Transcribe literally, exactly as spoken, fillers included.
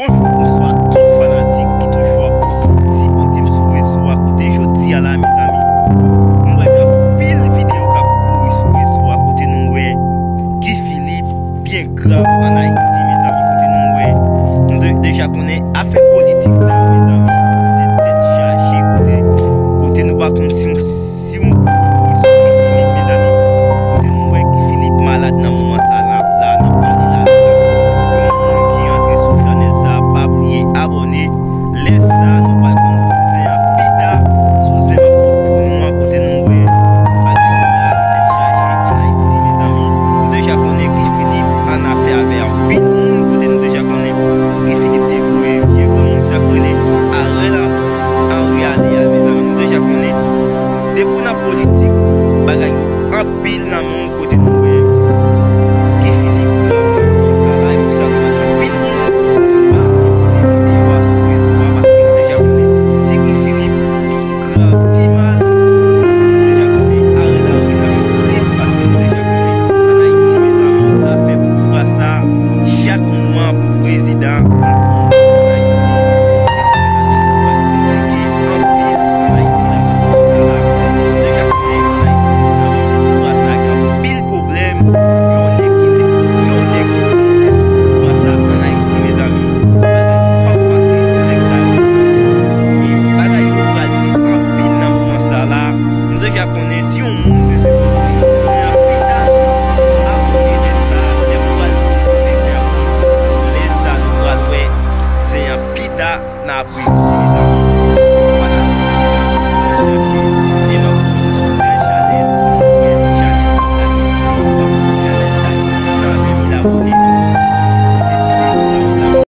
Bonjou, bonswa tout fanatik ki toujou ap sipòte m sou rezo a. Kote jodi a la, mezanmi, nou wè gen anpil videyo k ap kouri sou rezo a, kote nou wè Guy Philippe byen grav ann Ayiti, mezanmi, kote nou wè, nou de- deja konnen afè politik sa yo, mezanmi, se tèt chaje, kote, kote nou pa konn si yon, si yon sou Guy Philippe, mezanmi, kote nou wè Guy Philippe malad nan moman sa la, la, n ap pale la, mezanmi. Yon moun ki antre sou chanèl sa, pa bliye abòne. Lè sa, nou pral konn tout zen an pita sou zen m ap pot pou nou an, kote nou wè bagay la tèt chaje ann Ayiti, mezanmi. Nou deja konnen Guy Philippe ann afè avè anpil moun, kote nou deja konnen Guy Philippe te voye vye granmoun sa k rele Ariel Henry ale a, mezanmi. Nou deja konnen depi w nan politik, bagay yo anpil nan men w, kote nou wè Guy Philippe grav nan moman sa la, e pou sa nou wè anpil moun ki pa vle pote videyo a sou rezo a, paske nou deja konnen si Guy Philippe grav pi mal, nou deja konnen Ariel Henry t ap plis, paske nou deja konnen ann Ayiti, mezanmi, afè pouvwa sa, chak moman pou prezidan ann Ayiti, anpil ann Ayiti la, nan moman sa la, nou deja konnen ann Ayiti, mezanmi, pouvwa sa gen anpil pwoblèm. Yon nèg ki te, yon nèg ki te monte sou pouvwa sa ann Ayiti, mezanmi, bagay yo p ap fasil pou nèg sa yo. E bagay yo pral di anpil nan moman sa la. Nou deja konnen si yon moun bezwen monte, se an pita, apre lè sa, lè pou pral monte, se an pita. Lè sa, nou pral wè, se an pita, n ap